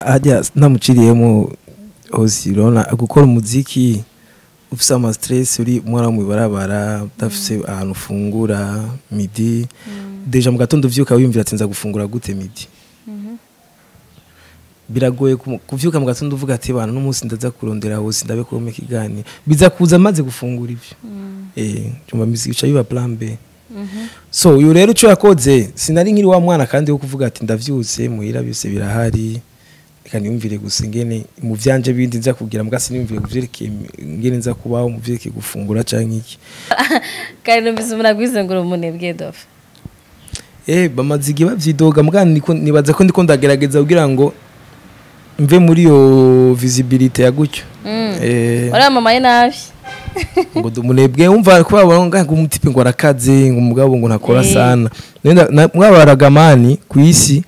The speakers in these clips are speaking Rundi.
Harya ntamuciriyemo hose, urabona gukora umuziki ufise ama stress, uri umwana mw'ibarabara, udafise ahantu ufungura midi. Déjà mu gatondo uvyuka wiyumvira ati: "Nza gufungura gute midi?" Biragoye kuvyuka mu gatondo uvuga ati: "Bana, n'umunsi ndaza kurondera hose ndabe kuroma ikiganiro." Biza kuza maze gufungura ivyo. Cyumva miziki bica biba plan B. So uyu rero ico yakoze, sinari nkiri wa mwana kandi wo kuvuga ati: "Ndavyutse muhira, byose birahari, reka niyumvire gusa ingene mu vyanje bindi nza kugira." Mbwa siniyumvire kuvyerekeye ingene nza kubaho mu vyerekeye gufungura canke iki. Kandi numvise umuntu agwize ngo uri umunebwe, Dofe. Bamaze igihe bavyidoga, mbwa niko nibaza ko ndiko ndagerageza kugira ngo mve muri iyo visibility ya gutyo. Waramamaye nabi. Ngo umunebwe, umva ko babona ngo umutipe ngo arakaze, ngo umugabo ngo ntakora sana. Mwaba baragamani ku isi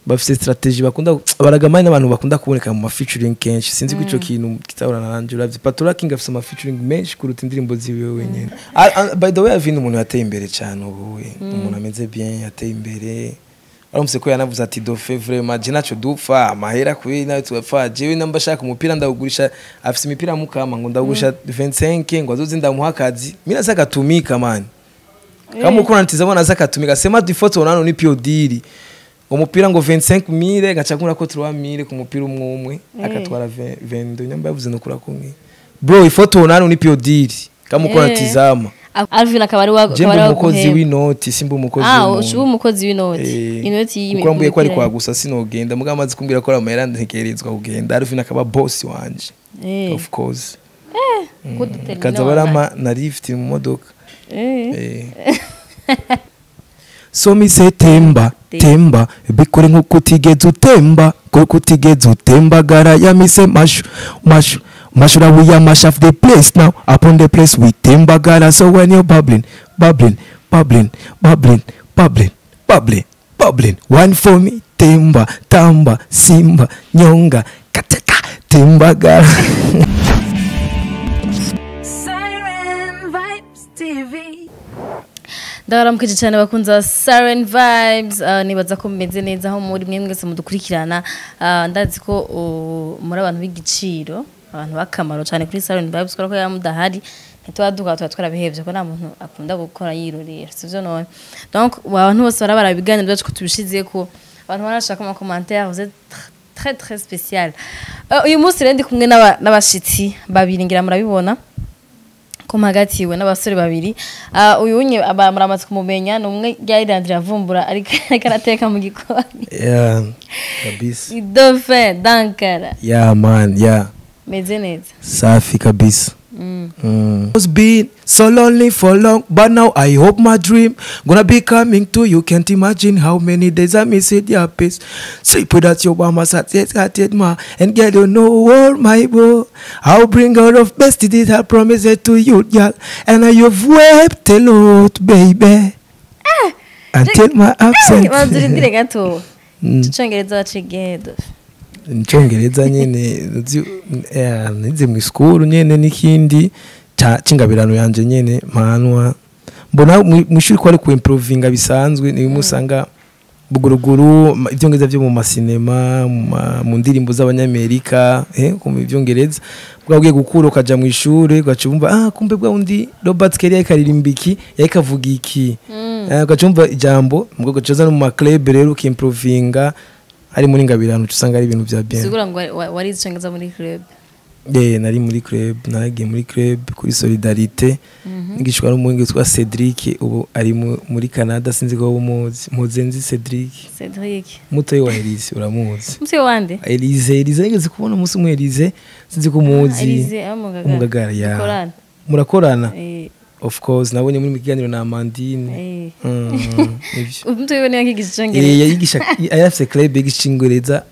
bafise strategy bakunda. Abaragamani n'abantu bakunda kuboneka mu ma featuring kenshi. Sinzi ko ico kintu kitahorana nanje. Uravye Patura King afise ama featuring menshi kuruta indirimbo ziwe wenyene. By the way, Alvin umuntu yateye imbere cyane ubu, we umuntu ameze bien, yateye imbere. Aramutse ko yanavuze ati: "Dofe, vraiment je naco dupfa amahera kuri nawe tugapfa. Jewe namba shaka umupira ndawugurisha." Afise imipira mukama, ngo ndawugurisha 25, ngo azoze ndamuha akazi. Mimi nasaka tumika man, kama uko unanitizama nasaka tumika. Sema ifoto nano ni pio diri umupira ngo 25 mille, gaca nkura ko 3 mille ku mupira umwe umwe, akatwara 20 22. Nyamba yavuze no kura kumwe, bro, ifoto nano ni pio diri kama uko unanitizama. Alvin akaba ari wa Je akaba mba ari umukozi w'inoti, simba umukozi w'umuntu. Uba umukozi w'inoti? Inoti Kuko ambwiye ko ari y'imipira. kwa gusa sinogenda, mugabo amaze kumbwira ko ari amahera ntegerezwa kugenda. Alvin akaba boss wanje. Of course. Kudutera Kaza inama. barama na lift mu modoka. So mise temba temba, bikore nkuko utigeze utemba, kuko utigeze utembagara ya mise mashu mashu mashura. We are mash of the place now, upon the place we tembagara. So when you're bubbling, bubbling, bubbling, bubbling, bubbling, bubbling, bubbling, one for me, temba tamba simba nyonga kateka tembagara. Siren Vibes TV. Ndabaramukije cyane bakunze ba Siren Vibes. Nibaza ko mumeze neza aho muri mwe mwese mudukurikirana. Ndazi ko muri abantu b'igiciro, abantu b'akamaro cyane kuri Siren Vibes, kubera ko yaba mudahari ntituba duka, tuba twarabihevye, ko nta muntu akunda gukora yirorera, sivyo none? Donc abantu bose barabara ibiganiro byacu ko tubishize ko abantu barashaka ama commentaire. Vous êtes très très spécial. Uyu munsi rero ndi kumwe n'abashitsi babiri, ngira murabibona ko mpagatiwe n'abasore babiri. Uyu unye aba muramaze kumumenya, ni umwe ryari avumbura ariko arateka mu gikoni. Yeah, kabisa. Ni Dauphin Dankara. Yeah man, yeah. Meze neza? Safi kabisa. It's been so lonely for long, but now I hope my dream gonna be coming to you. Can't imagine how many days I miss it, your peace. Sleep without your mama, sat it, ma, and get you know all my boy. I'll bring out of best did I promise it to you, girl. And you've wept a lot, baby. Until my absence. Banza urindire gato. Icongereza wacigihe, Dauphin? Icyongereza nyene nize mu school nyene, n'ikindi c'ingabirano yanje nyene mpanwa. Mbona mw'ishuri ko ari ku improvinga bisanzwe, ni bimwe usanga buguruguru ivyongereza vyo mu masinema, mu ndirimbo z'abanyamerika, kumva ivyongereza bwa ugiye gukura ukaja mu ishure, ugaca wumva: "Ah, kumbe bwa undi Robert Kelly yariko aririmba iki, yariko avuga iki." Ugaca wumva ijambo mbwo, ugaca uza no mu ma club rero ukimprovinga, ari muri ngabirano, uca usanga ari ibintu vya bien. Sigura ngo warize icongereza muri club? Nari muri club, naragiye muri club kuri Solidarité, nigishwa n'umuhinga witwa Cedric, ubu ari muri Canada. Sinzi ko umuzi, Muzenzi Cedric. Cedric. Mutoyi wa Elise, uramuzi? Mutoyi wande? Elise, Elise nigeze kubona umunsi umwe. Elise, sinzi ko umuzi. Elise abo mu Ngagara. Mu Ngagara, ya. Dukorana. Murakorana? Eh. Of course, nabonye muri mu kiganiro na Amandine. Nivyo. Mutoyi we niwe yakigisha icongereza? Yayigisha, yari afise club yigisha icongereza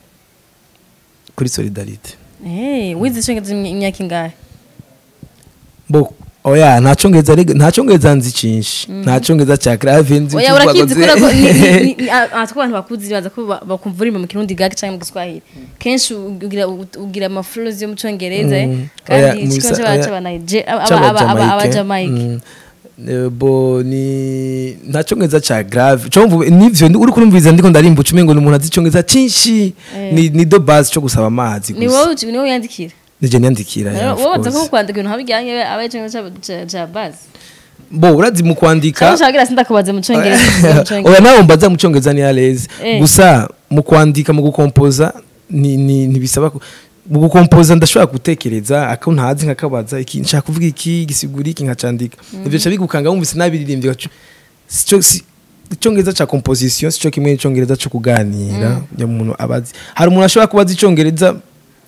kuri Solidarité. Wize icongereza imyaka ingahe? Bo oya, nta congereza nta congereza nzi cinshi, nta congereza ca clave nzi. Oya. Ucuvuga ngo Urakizi kubera ko atwo abantu bakuzi baza ko bakumva ururimi mu Kirundi gake canke mu Giswahili, kenshi ugira ama flows yo mu Congereza. Oya, Kandi ikigo oya, c'aba c'aba Jamaica. Jamaica. Bo ni nta cyongereza ca grave cyo mvuga nivyo uri kurumviriza, ndiko ndarimba ucumengo ngo ni umuntu azi icyongereza cinshi. Ni de base cyo gusaba amazi Ni gusa. wowe, ni wowe yandikira? Nije niyandikira, yeah, of Wowe baza course. ko kwandika ibintu habijyanye aba icyongereza ca base? Bo urazi mu kwandika Cyangwa ushaka sindakubaze mu cyongereza, mu cyongereza. Oya, nawe mbaza mu cyongereza ni à l'aise. Gusa mu kwandika, mu gukompoza, ni ntibisaba mu gukompoza ndashobora gutekereza ako ntazi nkakabaza iki nshaka kuvuga, iki gisigura iki, nkacandika. Ivyo bica bigukanga wumvise nabiririmbye sico icyongereza ca composition sico kimwe n'icyongereza cyo kuganira. Ya umuntu abazi, hari umuntu ashobora kubaza icyongereza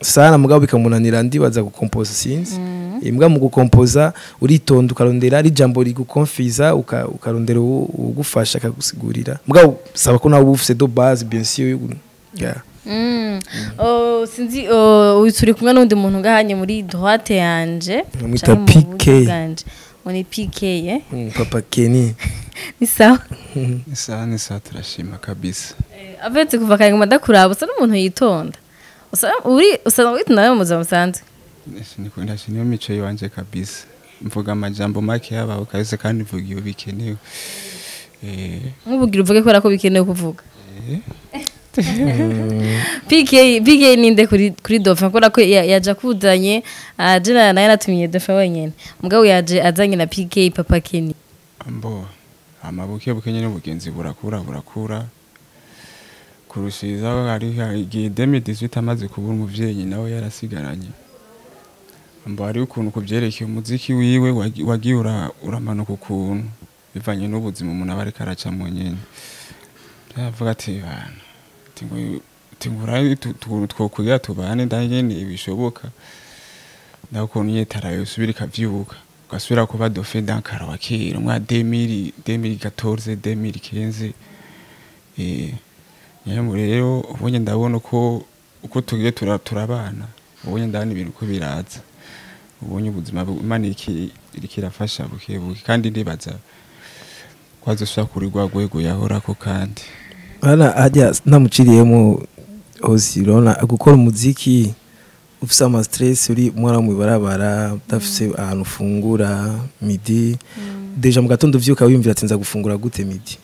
sana mugabo bikamunanira, ndibaza gukompoza, sinzi. Imbwa mu gukompoza uritonda, ukarondera ari ijambo rigukonfiza, ukarondera uwugufasha akagusigurira, mugabo saba ko nawe uba ufise de base, bien sûr, yeah. Oh, sinzi, oh, uyu turi kumwe n'undi muntu ngahanye muri droite yanje. Bamwita Canke mu buryo PK. bwanje. Ngo ni PK, eh? Papa Kenny. Ni sawa? Isaha n'isaha, turashima kabisa. Avetse kuva kare ngoma ndakuraba, usa n'umuntu yitonda, usa uri usa witonda mu buzima busanzwe. Nikunda, niyo mico yiwanje kabisa. Mvuga amajambo make yabaho kabisa, kandi mvuga iyo bikenewe. Nk'ubugira uvuge kubera ko bikenewe kuvuga. PK, PK ninde kuri Dauphin? Kubera ko yaje akuzanye, aje naye yaratumiye Dauphin wenyene, mugabo yaje azanye na PK, Papa Kenny. Mbo amabuke buke nyene, ubugenzi burakura, burakura kurushirizaho. Hari igihe 2018 amaze kubura umuvyeyi, nawe yarasigaranye. Mbo hari ukuntu kuvyerekeye umuziki wiwe wagiye uramanuka ukuntu, bivanye n'ubuzima umuntu aba ariko aracamwo nyene. Yavuga ati bana, ati ngo ati ngo urabe twokwigira tubane ndanyene bishoboka, naho ukuntu nyetara yosubira ikavyuka, ugasubira kuba Dauphin Dankara wa kera mwa 2000, 2014, 2015. Nyambo rero ubonye ndabona uko tugiye turabana, ubonye ndabona ibintu uko biraza, ubonye ubuzima Imana iriko irafasha buke buke, kandi ndibaza ko azosubira kuri rwa rwego yahorako kandi. Hana hajya ntamuciriyemo hose, urabona gukora umuziki ufise ama stress, uri umwana mu ibarabara, udafise ahantu ufungura midi, déjà mu gatondo uvyuka wiyumvira ati nza gufungura gute midi.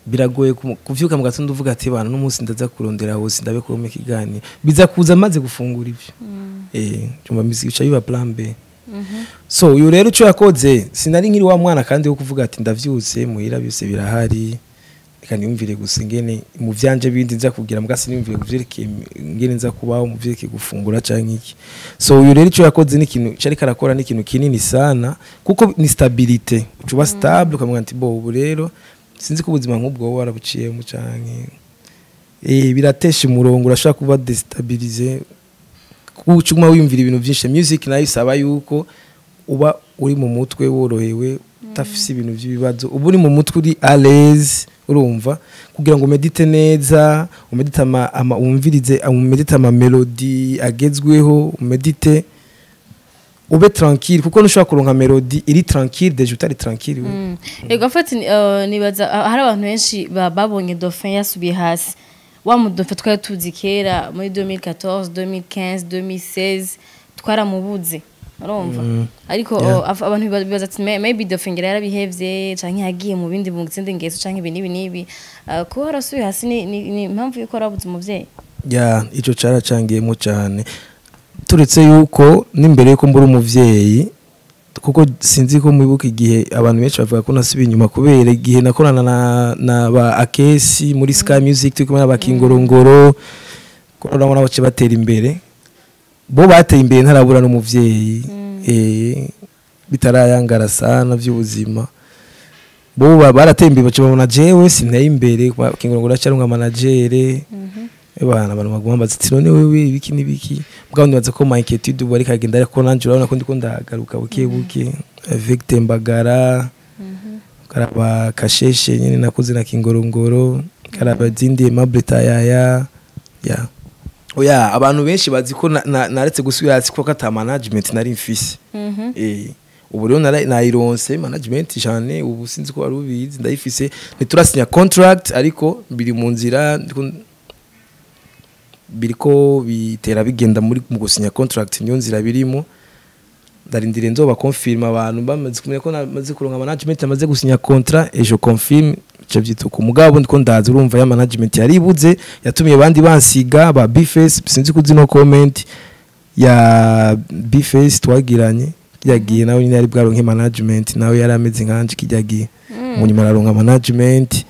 Biragoye kuvyuka mu gatondo uvuga ati bana n'umunsi ndaza kurondera hose ndabe ko ikiganiro biza kuza amaze gufungura ivyo. Cyumva muziki bica biba plan B. So uyu rero icyo yakoze, sinari nkiri wa mwana kandi wo kuvuga ati ndavyutse muhira byose birahari, reka niyumvire gusa ingene mu vyanje bindi nza kugira, mbwa siniyumvire kuvyerekeye ingene nza kubaho mu vyerekeye gufungura canke iki. So uyu rero icyo yakoze ni ikintu cari karakora, ni ikintu kinini sana, kuko ni stabilité, ucuba stable, ukamubwira ati bo ubu rero sinzi ko ubuzima nk'ubwo wowe warabuciyemo canke biratesha umurongo, urashobora kuba déstabilisé kuko wiyumvira ibintu byinshi. Music nayo isaba yuko uba uri mu mutwe worohewe, udafise ibintu by'ibibazo, uba uri mu mutwe uri à l'aise, urumva, kugira ngo umedite neza, umedite ama umvirize, umedite ama melody agezweho, umedite ube tranquille, kuko ntushobora kuronka melody iri tranquille déjà utari tranquille we. Ego mfati, nibaza hari abantu benshi babonye Dauphin yasubiye hasi, wa mu Dauphin twari tuzi kera muri 2014, 2015, 2016 twaramubuze, urumva, ariko abantu bibaza ati maybe Dauphin ngira yarabihevye canke yagiye mu bindi, mu zindi ngeso canke ibi n'ibi n'ibi. Kuba warasubiye hasi ni impamvu yuko warabuze umuvyeyi? Ya, ico caracangiyemo cyane, turetse yuko n'imbere yuko mbura umuvyeyi, kuko sinzi ko mwibuka igihe abantu benshi bavuga ko nasubiye inyuma kubera igihe nakorana na ba Akesi muri Sky Music, turi kumwe n'aba Kingorongoro, ko urabona bace batera imbere, bo bateye imbere ntarabura n'umuvyeyi, bitarayangara sana by'ubuzima, bo barateye imbere, bace babona jewe sinteye imbere. Kingorongoro acarunga manager bana, abantu baguma baza ati none wewe ibiki n'ibiki? Mugabo nibaza ko ma inquiétude ubu ariko agenda, ariko nanje urabona ko ndiko ndagaruka buke buke avec Tembagara, karaba Kasheshe nyene nakoze na Kingorongoro, karaba zindi Aimable Tayaya. Ya oya, abantu benshi bazi ko naretse gusubira hasi kuko ata management nari mfise. Ubu rero nayironse management cyane ubu, sinzi ko wari ubizi, ndayifise. Ntiturasinya contract ariko biri mu nzira, biriko bitera bigenda muri mu gusinya contract, niyo nzira birimo. Ndarindiriye nzoba confirme abantu bamaze kumenya ko namaze kuronka management, amaze gusinya contrat et je confirme, ico vyituka. Mugabo ndiko ndaza, urumva ya management yaribuze, yatumiye abandi bansiga ba Bface. Sinzi kuzi no comment ya Bface twagiranye yagiye, nawe nyine yari bwaronke management, nawe yari ameze nkanje kijya gihe, mu nyuma araronka management.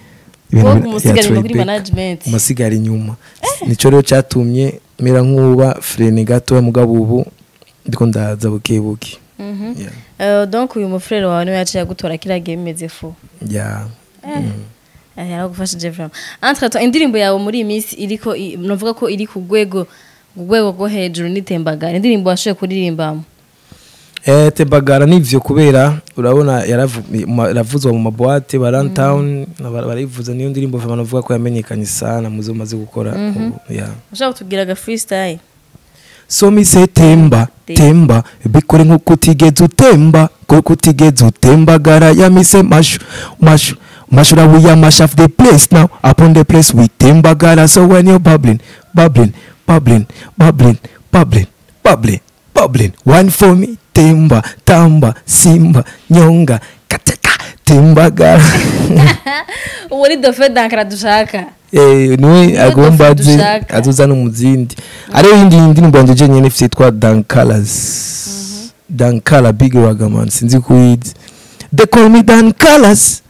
Ibintu Wowe umusigara inyuma kuri Tribeca. management. Umusigara inyuma, nico rero cyatumye mera nk'uba freine gato, mugabo ubu ndiko ndaza buke buke. Yeah. Donc uyu mufrère wawe niwe yaciye agutora kiriya gihe bimeze fu? Yeah. Yaragufashije vraiment. Entre temps, indirimbo yawe muri iyi minsi iriko novuga ko iri ku rwego rwo hejuru n'itembagara, indirimbo washoboye kuririmbamo. Tembagara nivyo, kubera urabona yaravuzwa mu maboîte ba Runtown barayivuza. Niyo ndirimbo vraiment navuga ko yamenyekanye sana muzo maze gukora ubu, yeah. Ushaka kutubwira aga freestyle? So me say temba, temba, bikore nkuko utigeze utemba, kuko utigeze utembagara. Ya me say mash mash mashura, we are mash of the place now, upon the place we tembagara. So when you're bubbling, bubbling, bubbling, bubbling, bubbling, bubbling, bubbling, one for me, temba, tamba, simba, nyonga, kateka, tembagara. Uwo ni Dofe Dankara dushaka. Niwe Niwe agomba Dofe aze dushaka. azoza no mu zindi. Ariyo yindi ndirimbo yanje je nyene ifite yitwa Dankalas, Dankala Big Ragaman, sinzi kuyizi. They call me Dankalas.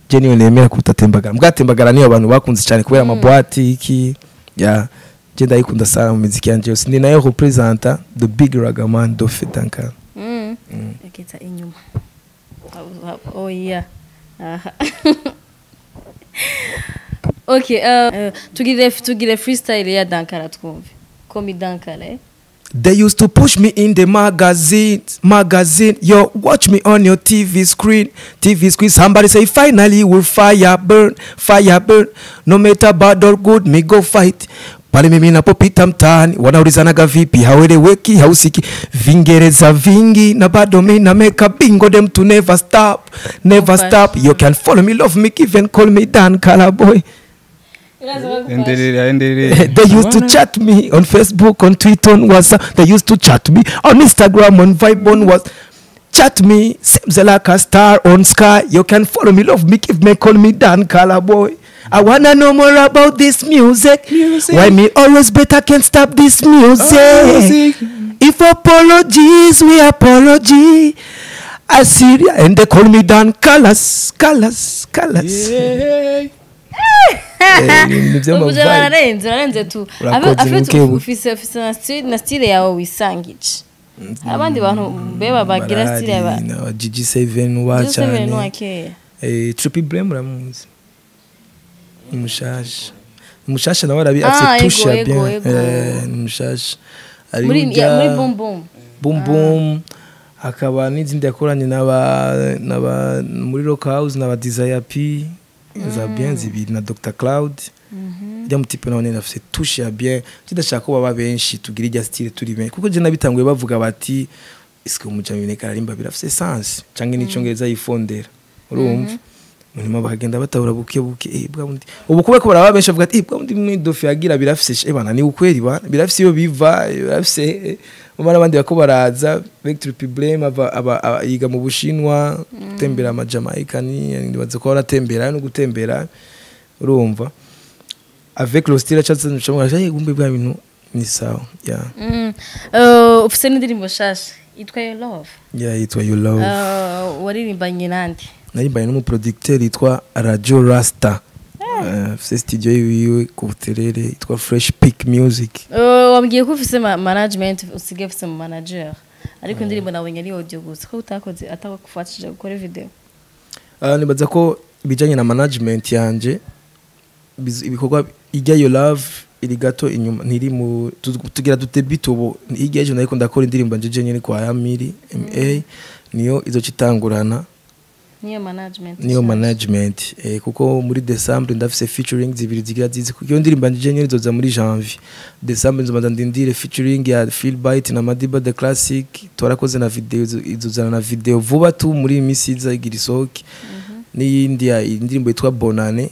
Je niyo nemera kuruta Tembagara. Mbwa Tembagara niyo abantu bakunze cyane kubera amaboîte iki ya je ndayikunda sana mu miziki yanje yose, ni nayo representa the Big Ragaman Dofe Dankala. Ekeza inyuma. Oh yeah. Aha. Okay, tugire freestyle ya Dankara twumve. Komi Dankara, eh? They used to push me in the magazine, magazine. Yo, watch me on your TV screen, TV screen. Somebody say finally will fire burn, fire burn. No matter bad or good, me go fight. Pale mimi napopita mtaani wanaulizanaga vipi, haueleweki, hausiki Vingereza vingi na bado mi na make a bingo them to never stop, never stop. You can follow me, love me, even call me Dan Calaboy. Endelea, endelea. They used to chat me on Facebook, on Twitter, on WhatsApp. They used to chat me on Instagram, on Vibe, on WhatsApp. Chat me, seems like a star on sky. You can follow me, love me, give me, call me Dan Calaboy. I wanna know more about this music. Music. Why me always better can't stop this music. Oh, music. If apologies, we apology. I see, and they call me Dan Colors, Colors, Colors. Yeah. Eh, ni Ubu vibe. bararenze, urarenze tu. Urakoze, Afite buke buke. ufise na style yawe wisangije. Abandi bantu beba bagira style ya Barahari, na GG7 wa Byose cyane. no akeye. Trippy Blame uramuzi, ni mushasha, ni mushasha nawe arabi Ah, afite touche ya ego, bien. ego. Ni mushasha ari Muri ujya ya, muri boom boom. Boom boom, hakaba n'izindi yakoranye n'aba muri Rock House n'aba Desire P za bien zibiri na Dr Cloud. Rya mutipe nawe nyene afite touche ya bien. Kidashaka ko baba benshi tugira irya style turi benshi, kuko je nabitanguye bavuga bati iske umujami ararimba birafise sens canke n'icongereza yifondera, urumva munyuma bakagenda batahura buke buke. Bwa bundi ubu kubera ko baraba benshi bavuga ati bwa bundi mwe Dofi yagira birafise, bana ni ukweli bana birafise iyo biva, birafise. Umara abandi bako baraza Victor Problem aba yiga mu Bushinwa, gutembera ama Jamaica, ni ndibaza ko aratembera no gutembera, urumva avec le style chatse nshobora gumbe bwa bintu ni sawa, yeah. Ufise n'indirimbo shasha yitwa Your Love. Yeah, yitwa You Love. Waririmbanye nande? Narimbanye n'umuproducteur yitwa Radio Rasta, afise studio yiwe ku Buterere yitwa Fresh Pick Music. Wambwiye ko ufise management, usigaye ufise mu manager, ariko indirimbo nabonye ari audio gusa, ko utakoze atakufashije gukora video? Nibaza ko ibijanye na management yanje ibikorwa ijya Your Love iri gato inyuma, ntiri mu tugira dutebite ubu. Hirya y'ejo nariko ndakora indirimbo njeje nyene kwa Amiri MA, niyo izoca itangurana niyo management niyo nshasha. Management, kuko muri December ndafise featuring zibiri zigira zizi, kuko iyo ndirimbo njeje nyene izoza muri janvier. December nzobanza ndindire featuring ya Phil Bite na Madiba the Classic, twarakoze na video, izozana na video vuba tu muri iyi minsi iza igira isohoke, n'iyindi ya indirimbo yitwa Bonane,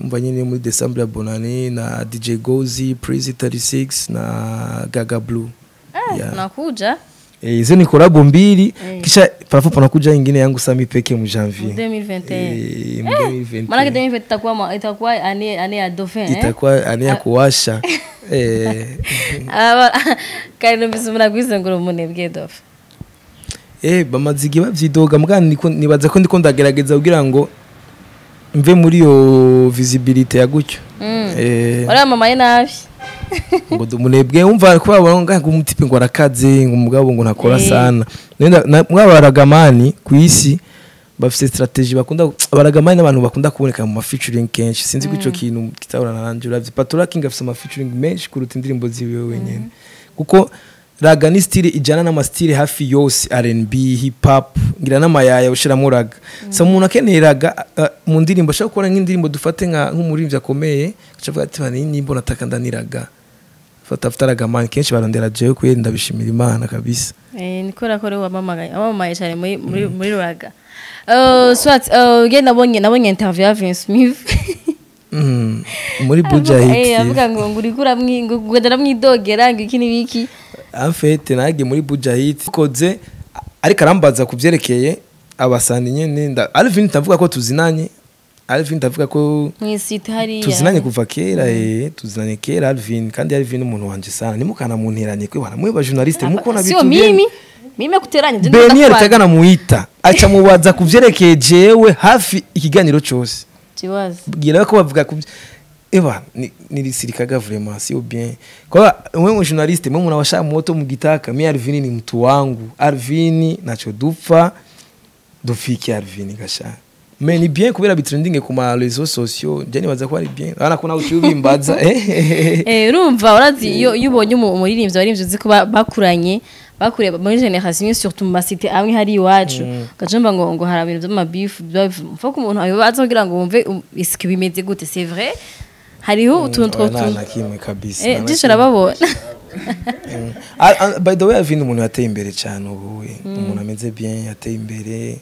umva nyene muri December ya Bonane na DJ Gozi, Prezi 36 na Gaga Blue. Eh, Yeah. nakuja. Hizo ni collabo mbili, kisha palafu panakuja ingine yangu Sami peke mu janvier 2021. Mu 2021. Maana 2021 itakuwa année ya dauphin, eh? Itakuwa année ya kuwasha. Kandi numvise umuntu agwize ngo uri umunebwe, Dauphin. Bamaze igihe bavyidoga, muga nibaza ko ndiko ndagerageza kugira ngo mve muri iyo visibility ya gutyo. Waramamaye nabi. Ngo umunebwe, umva ko babona ngo umutipe ngo arakaze, ngo umugabo ngo ntakora sana. Mwabaragamani ku isi bafise strategy bakunda, abaragamani n'abantu bakunda kuboneka mu ma featuring kenshi. Sinzi ko ico kintu kitabona nanje. Uravye Patura King afise ama featuring menshi kuruta indirimbo ziwe wenyene, kuko raga ni style ijana n'ama style hafi yose, R&B, hip hop, ngira n'amayaya ushiramo raga. So umuntu akeneye raga mu ndirimbo ashaka gukora nk'indirimbo, dufate nka nk'umuririmbyi akomeye acavuga ati bani nimbo nataka ndaniraga, fata fata raga man, kenshi barondera jewe kweli, ndabishimira Imana kabisa. Niko ko rero wamamaye cyane muri raga. Soit nabonye interview ya Vince Smith. Muri Buja Hit. Avuga ngo uriko uramwi ngo ndaramwidogera ngo iki n'ibiki. En fait nagiye muri Buja Hit koze, ariko arambaza kuvyerekeye abasani nyene. Alvin ndavuga ko tuzinanye, Alvin ndavuga ko Mw'isite hariya. tuzinanye kuva kera, tuzinanye kera Alvin, kandi Alvin umuntu wanje sana, nimukana munteranye kwe bana mwe ba journaliste mukona. Sio mimi kuteranya. Je Beni ndakwaza. aritagana muita aca mubaza kuvyerekeye jewe hafi ikiganiro cose. Kibazo. Bwira ko bavuga ku eba nilisirikaga vraiment, sio bien kwa wewe journaliste mwe munawasha moto mugitaka. Mi Alvin ni mtu wangu, Alvin nacho dupfa dufike Alvin gasha, mais ni bien kubera bitrending ku ma réseaux sociaux. Je nibaza ko ari bien ana kuna ucyubimbaza. Urumva urazi iyo ubonye umuririmbyi waririmbye uzi ko bakuranye, bakuriye muri génération imwe, surtout mu ma cité amwe hari iwacu, ugacumva ngo hari ibintu by'amabifu mfa ko umuntu abibaza kugira ngo wumve isiki bimeze gute. C'est vrai, hariho utuntu two Oya, nta na kimwe kabisa, nta na byinshi kimwe. Urababona. By the way, Alvin umuntu yateye imbere cyane ubu, we umuntu ameze bien, yateye imbere.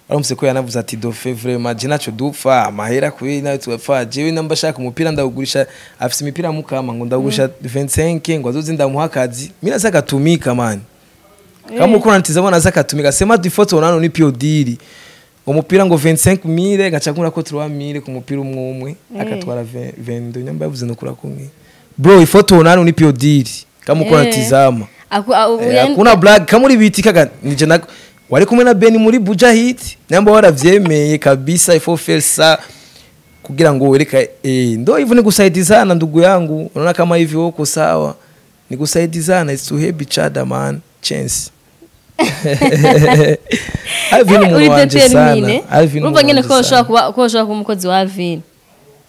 Aramutse ko yanavuze ati dofe vraiment je naco dupfa amahera kuri nawe tugapfa, jewe namba shaka umupira ndawugurisha, afise imipira mukama ngo ndawugurisha 25 ngo azoze ndamuha akazi, mimi nasaka tumika man, kama uko unanitizama nasaka tumika, sema ifoto nano ni pio diri umupira ngo 25000 gaca nkura ko 3000 ku mupira umwe umwe, akatwara 20 22 nyamba yavuze nukura kumwe bro, ifoto nano ni pio diri kama uko unatizama. Hakuna blague kama uri bitikaga nije na wari kumwe na Ben muri Buja Hit, namba waravyemeye kabisa, il faut faire ça kugira ngo wereka ndo hivyo ni kusaidizana ndugu yangu, unaona kama hivi uko sawa, ni kusaidizana, it's to help each other man, chance. Alvin Uri umuntu wanje sana. déterminé. Alvin Urumva nyene umuntu ko wanje ushobora sana. kuba umukozi wa Alvin,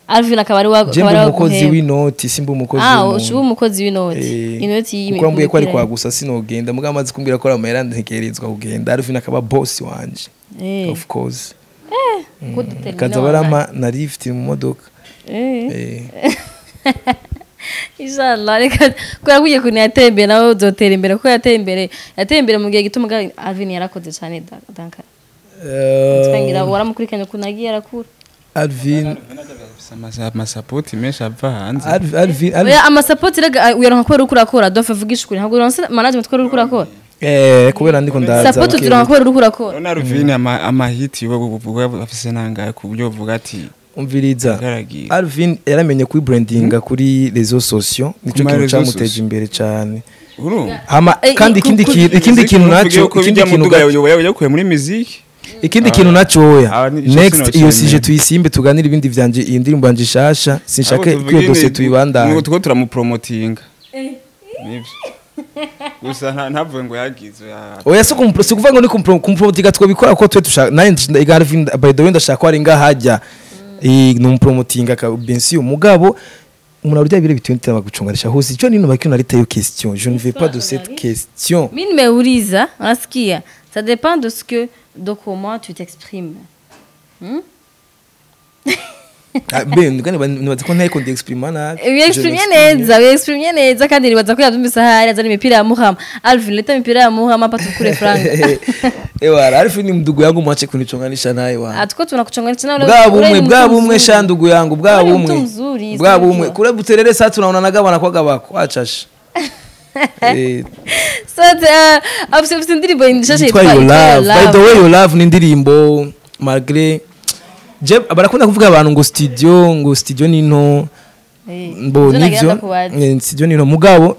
Alvin akaba ari wa Je akaba mba ari umukozi waguhemba. w'inoti, simba umukozi w'umuntu. Ushobora umukozi w'inoti. Inoti Kuko ambwiye ko ari y'imipira. kwa gusa sinogenda, mugabo amaze kumbwira ko ari amahera ntekerezwa kugenda, Alvin akaba boss wanje. Of course. Ko déterminé Kaza wallahi. barama na lift mu modoka. Inshallah, reka kubera ko ugiye kuntu yateye imbere nawe uzotera imbere, kuko yateye imbere mu gihe gito. Mugabo Alvin yarakoze cyane danka. Twangira waramukurikiranye ukuntu agiye arakura. Alvin Amasapoti menshi ava hanze. Alvin. Oya, amasapoti rega uyaronka kubera uriko urakora. Dofe, vugisha ukuri, ntabwo uronse management kubera uriko urakora. Kubera ndiko ndaza. Support turonka kubera uriko urakora. Urabona Alvin amahiti we uvuga afise nangahe ku buryo uvuga ati Umviriza. Agaragiye. Alvin yaramenye kuri brandinga kuri réseaux sociaux, nico Ku ma kintu réseaux camuteje sociaux. imbere cyane. Urumva Hama kandi ikindi kintu naco, ikindi kintu yakuye muri muziki. Ikindi kintu naco, oya, Ico next iyo sinocemera. sije tuyisimbe, tuganire ibindi vyanje, iyi ndirimbo yanje ishasha, sinshaka ko iyo dossier tuyibandanye. Nuko tuko turamupromotinga nivyo gusa ntavuge ngo yagize Oya, si si kuvuga ngo ni kumupromotinga, twabikora ko twe dushaka nanje Alvin, by the way, ndashaka ko ari ngahajya numupromotinga ka bien sûr, mugabo umuntu arya bire bituye bagucunganisha hose, ico nino bakino nariteyo question, je ne veux pas de cette question. Mimi nimeuliza, unasikia? Ça dépend de ce que de comment tu t'exprimes. Ah, ben ngani nibaza ko ntayiko ndiexprima nabi. Wiexprimye neza, wiexprimye neza, kandi nibaza ko yavyumvise ahari azana imipira ya Muhama. Alvin, leta imipira ya Muhama hapa tukure franga. Ewa, Alvin ni mdugu yangu, mwache kunichonganisha naye wa. Atuko tunakuchonganisha na Bwa bumwe, bwa bumwe sha ndugu yangu, bwa Ule ni bumwe. mtu mzuri, Bwa sinajua. bumwe kule buterere, saa tunaonanaga wanakwaga bako achasha. So afise indirimbo nshasha yitwa yitwa Your Love. Your By the way, Your Love ni indirimbo, malgré je barakunda kuvuga abantu ngo studio ni nto. Mbo Ivyo nagira nivyo. ndakubaza. Studio ni nto, mugabo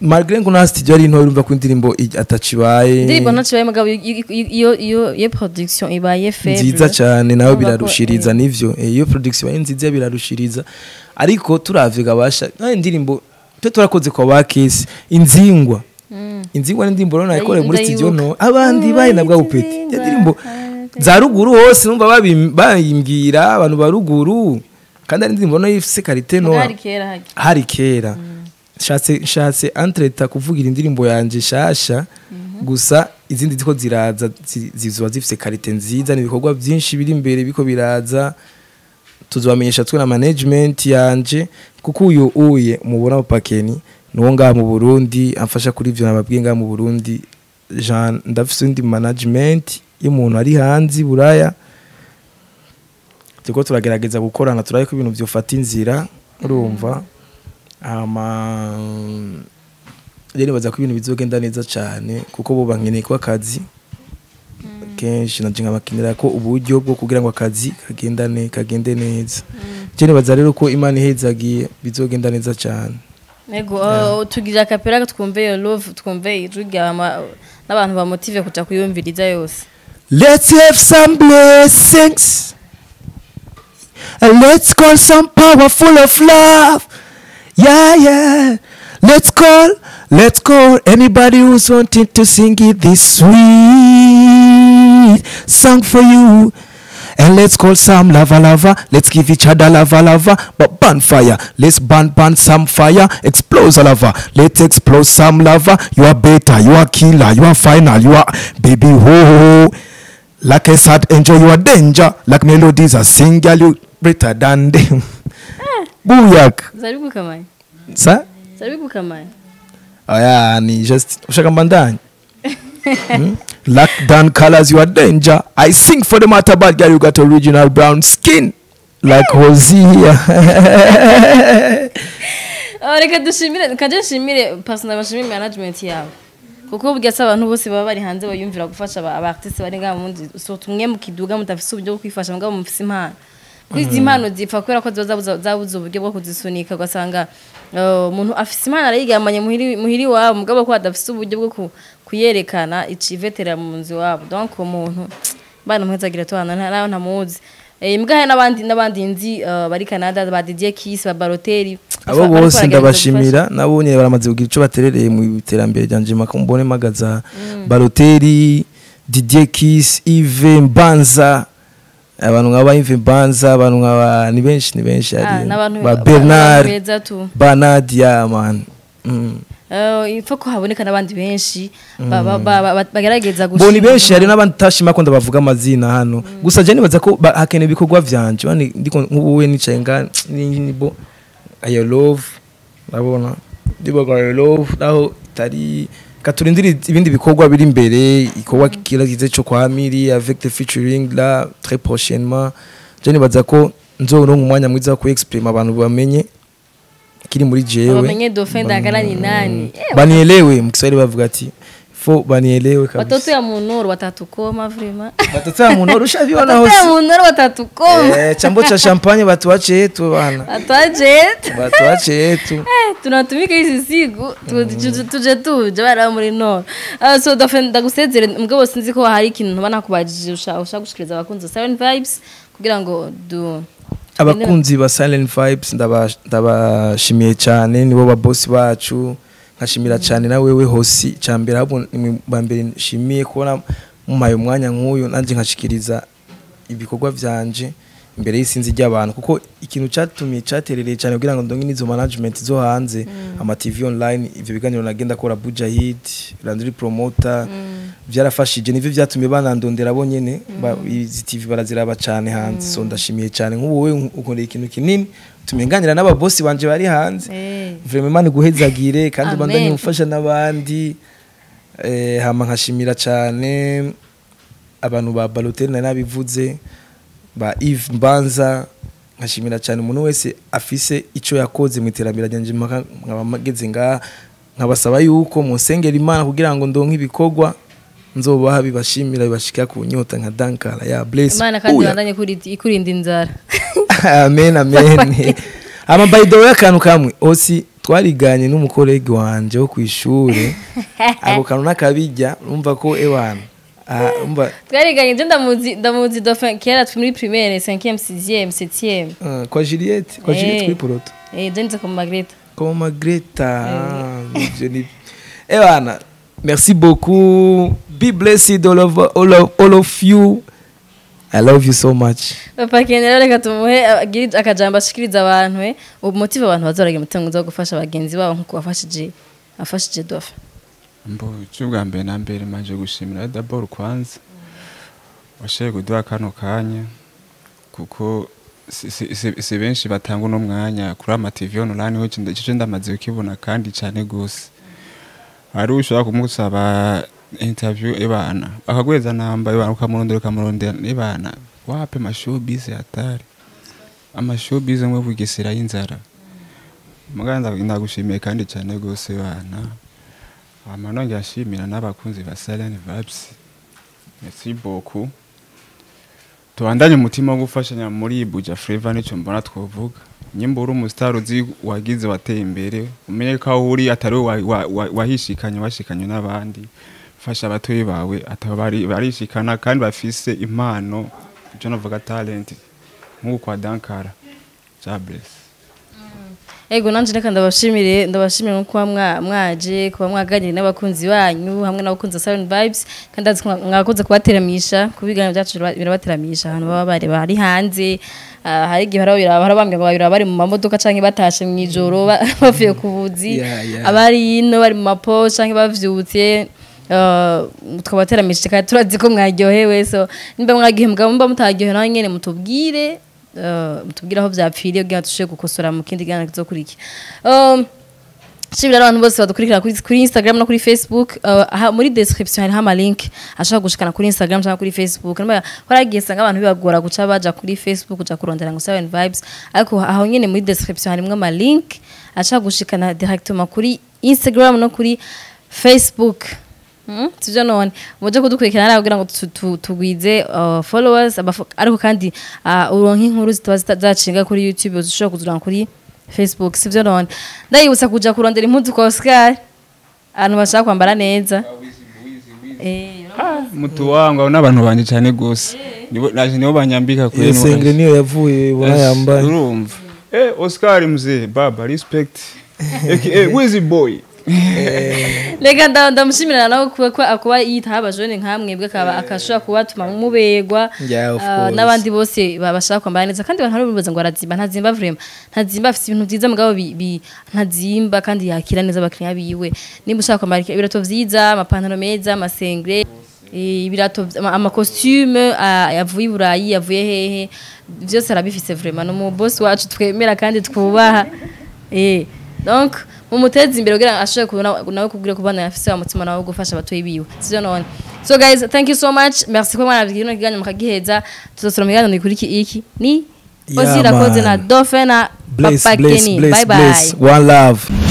malgré ngo na studio ari nto, urumva ko indirimbo atacibaye. Indirimbo ntaco mugabo iyo production ibaye faible. Nziza cyane nawe. Urumva ko, Birarushiriza, nivyo. Iyo production ibaye nziza birarushiriza, ariko turavye gabasha nayo indirimbo twe turakoze kwa bakesi inzingwa. Inzingwa ni indirimbo rero nayikoreye muri studio Ndayibuka. no abandi bayi nabwa bupeti. Iyo ndirimbo za ruguru hose numva bayimbwira abantu ba ruguru, kandi ari indirimbo nayo ifise qualité no Hari kera hagi. Hari kera. Nshatse entreta kuvugira indirimbo yanje shasha gusa, izindi ziko ziraza zizoba zifise qualité nziza. Ni ibikorwa byinshi biri imbere biko biraza, tuzobamenyesha twe na management yanje, kuko uyu uye mubona Pakeni nuwo ngaha mu Burundi amfasha kuri ivyo nababwiye ngaha mu Burundi. Jean, ndafise undi management y'umuntu ari hanze i Buraya, turiko turagerageza gukorana, turabe ko ibintu vyofata inzira, urumva. Hama rero nibaza ko ibintu bizogenda neza cyane, kuko bo bankeneye ko akazi kenshi, nanje nkabakenera ko uburyo bwo kugira ngo akazi kagende neza. Je nibaza rero ko Imana ihezagiye bizogenda neza cyane. Ego, tugira acapella twumve Your Love, twumve ijwi ryawe n'abantu bamotive kuja kuyumviriza yose. Let's have some blessings. And let's call some power full of love. Yeah. Let's call anybody who's wanting to sing it this sweet song for you. And let's call some lava lava. Let's give each other lava lava. But burn fire. Let's burn burn some fire. Explode lava. Let's explode some lava. You are better. You are killer. You are final. You are baby ho. Like a sad angel, you are danger. Like melodies are single, you better than them. Booyak. Zari gukamanya. Sa? Zari gukamanya. Oya, ni just ushaka mbandanye. Lock down colors, you are danger. I sing for the matter, bad girl, you got original brown skin. Like Hosea. Reka dushimire, kaje nshimire personal, bashimire management yawe, kuko burya se abantu bose baba bari hanze bayumvira gufasha aba artiste bari ngaha mu Burundi, surtout mwe mukiduga mudafise uburyo bwo kwifasha, mugabo mufise impano. Kuko izi impano zipfa kubera ko ziba zabuze uburyo bwo kuzisunika, ugasanga umuntu afise impano arayigamanye muhiri iwabo, mugabo ko adafise uburyo bwo kuyerekana icivetera mu nzu iwabo. Donc uwo muntu bana muhezagira twana nawe ntamuzi. Mbwa hari n'abandi nzi bari Canada, ba Didier Kiss, ba Baroteri. Abo bose ndabashimira, nabo nyine baramaze kugira ico baterereye mu iterambere ryanje. Maka mbone magaza Baroteri, Didier Kiss, Yves Mbanza, abantu nk'aba Yves Mbanza, abantu nk'aba ni benshi hari n'abantu ba Bernard beza tu. Bernard, ya man. Ipfa ko haboneka n'abandi benshi bagerageza Bo ni benshi, hari n'abandi tashima ko ndabavuga amazina hano. Gusa je nibaza ko hakenewe ibikorwa vyanje. Bani ndiko nk'ubu we nicaye nga ni bo I love, ndabona ndibaga I love naho tari katurindira ibindi bikorwa biri imbere, ikorwa kiragize cyo kwa Miri avec the featuring là très prochainement. Je nibaza ko nzoronka umwanya mwiza wo ku-exprime, abantu bamenye kiri muri jewe. Bamenye Dauphin Ndagala ni nani. Banielewe, mu Kiswahili bavuga ati fo banielewe kabisa. Watoto ya munoro watatukoma vraiment. Watoto ya munoro ushaviona Watoto ya hose. munoro watatukoma. Chambo cha champagne batuache yetu bana. Watuache yetu. Batuache yetu. Tunatumika hizi siku tuje tuje bara muri noro. So Dauphin, ndagusezere, mugabo sinzi ko hari ikintu ntuba nakubajije ushaka gushikiriza abakunzi ba Siren Vibes kugira ngo du Abakunzi ba Silent Vibes ndabashimiye cyane, nibo ba boss bacu. Nkashimira cyane na wewe Hosi cyambere, ahubwo nimwe ba mbere nshimiye kubona mumpaye umwanya nk'uyu, nanjye nkashikiriza ibikorwa vyanje imbere y'isinzi ry'abantu, kuko ikintu cyatumye cyaterereye cyane kugira ngo ndonke n'izo management zo hanze, ama TV online, ivyo biganiro nagenda kora Bujahid Landry Promoter, byarafashije, nivyo byatumye banandondera bo nyene. Izi TV baraziraba cyane hanze, so ndashimiye cyane. Nk'ubu wewe ukoreye ikintu kinini, tumenganira n'ababosi banje bari hanze. Vraiment Imana iguhezagire kandi Amen. ubandanye ufasha n'abandi. Hama nkashimira cyane abantu ba Balotelli nari nabivuze, ba Yves Mbanza, nkashimira cyane umuntu wese afise ico yakoze mu iterambere ryanje mpaka nkaba mageze ngaha. Nkabasaba yuko munsengera Imana kugira ngo ndonke ibikorwa nzobaha bibashimira, bibashika ku nyota nka Dankara ya bless. Imana kandi Uya. bandanye ikurinda inzara. Amen, amen. Ama by the way, akantu kamwe osi twariganye n'umukolege wanje wo kwishure, ako kantu nakabijya, urumva ko ewana, ah, umva. Twariganye, je ndamuzi Dauphin kera turi muri primaire, 5e, 6e, 7e. Kwa Juliette, kwa Juliette. Eh. Kuri Poroto. Eh, je nize ku Magreta. Koma Greta, nivyo nivyo. Ewana, merci beaucoup, be blessed, all of you. I love you so much. Papa Ken rero, reka tumuhe agire akajambo ashikiriza abantu, umutima abantu bazoragira umutima mwiza wo gufasha bagenzi babo nkuko wafashije afashije Dauphin. Mbo icyo bwa mbere na mbere manje gushimira d'abord kwanza washoboye kuduha kano kanya, kuko si benshi batanga uno mwanya kuri ama TV online. Ho ico ndamaze kukibona kandi cyane gose, hari ushobora kumusaba interview, ebana akaguheza namba, ebana ukamurondera ukamurondera, ebana wape. Mashowbiz hatari, amashowbiz mwe bugesera y'inzara. Muganda ndagushimiye kandi cyane gose bana. Hama nongera nshimira n'abakunzi ba Silent Vibes. Merci beaucoup. Tubandanye umutima wo gufashanya muri Buja Flavor, nico mbona twovuga. Nyimba uri umustar uzi wagize wateye imbere, umenye ko aho uri atari wahishikanye, washikanye n'abandi. Fasha abatoyi bawe ataba bari barishikana kandi bafise impano, ico navuga talent, nk'uko kwa Dankara. God bless. Ego, nanje reka ndabashimire nko kuba mwaje kuba mwaganiriye n'abakunzi banyu hamwe n'abakunzi ba Silent Vibes, kandi ndazi ko mwakoze kubateramisha, kuba ibiganiro byacu birabateramisha ahantu baba bari hanze. Hari igihe harabambwira ngo babiraba bari mu mamodoka canke batashe mw'ijoro, bavuye ku buzi, abari ino bari mu mapo canke bavyutse, tukabateramishije kandi turazi ko mwaryohewe. So nimba mwagiye, mugabo mba mutaryohewe nawe nyene mutubwire aho vyapfiriye kugira ngo dushobore gukosora mu kindi kiganiro kizokurikira. Nshimira abantu bose badukurikira kuri Instagram no kuri Facebook. Aha, muri description hariho ama link ashobora gushikana kuri Instagram cyangwa kuri Facebook. Nimba waragiye sanga abantu bibagora guca baja kuri Facebook kuja kurondera ngo Seven Vibes, ariko aho nyene muri description harimwo ama link ashobora gushikana directement kuri Instagram no kuri Facebook. Sivyo none muje kudukurikirana kugira ngo tugwize followers, ariko kandi uronke inkuru zitaba zacinga kuri YouTube ushobora kuzuranka kuri Facebook. Sivyo none ndayibutsa kuja kurondera impuzu kwa Oscar, abantu bashaka kwambara neza. Mutu wangu, abo n'abantu banje cyane gose. Nibo naje, nibo banyambika kuri. Iyo sengre niyo yavuye ubona yambaye. Urumva, Oscar mzee, baba respect, aka Wizzy Boy. Reka ndamushimira nawe kuba yitaho abajene nkamwebwe, akaba akashobora kubatuma mubegwa. Yeah, of course. N'abandi bose bashaka kwambara neza. Kandi abantu bibaza ngo arazimba, ntazimba vraiment, ntazimba. Afite ibintu byiza mugabo ntazimba, kandi yakira neza abakiriya biwe. Nimba ushaka kwambara ibirato vyiza, amapantaro meza, amasengre, ibirato, amacostume yavuye i Burayi, yavuye hehe, byose arabifise vraiment. No mu boss wacu twemera kandi twubaha. Donc mumuteze imbere kugira ngo ashobore kubona nawe kubwira kubana afise wa mutima nawe wo gufasha abatuye biwe. Sivyo none? So guys, thank you so much, merci ko mwana kino kiganiro mukagiheza. Tuzosura mu kiganiro gikuriki. Iki ni Yeah, Ozira Koze na man. Dauphin na Bless, Papa bless, Kenny. bless, Bye bye. bless. One love.